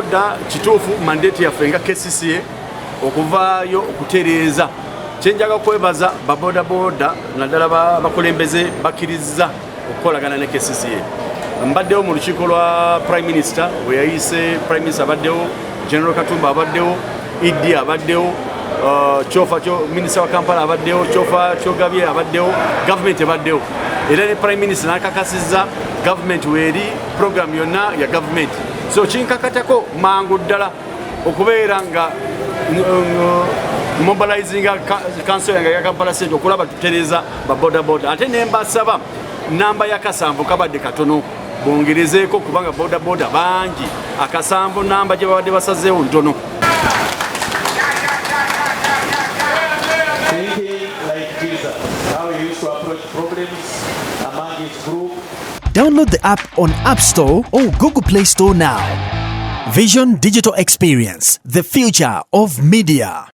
Bodaboda, kituufu, mandate yaffe nga KCCA okuvaayo okutereeza. Kyenjaga kwebaza babodaboda, naddala bakulembeze, bakkiriza okukolagana ne KCCA. Mbaddewo mu lukiiko lwa Prime Minister we yayise. Prime Minister abaddewo, General Katumba abaddewo, ED abaddewo, Kyofa kyo minisita wa Kampala abaddewo, Kyofa Kyogabye abaddewo, gavumenti ebaddewo, era ne Prime Minister nakakasizza gavumenti weeri, program yonna ya gavumenti. So kinkakatako mangu ddala okubeera nga mobilizinga council yange ya Kampala Central okulaba tutereeza babodaboda. Ate nembasaba namba ya kasanvu kabadde katono, bongerezeeko, kubanga bodaboda bangi. Akasanvu namba gye babadde basazeewo ntono. Thinking like Jesus, how he used to approach problems among his group. Download the app on App Store or Google Play Store now. Vision Digital Experience, the future of media.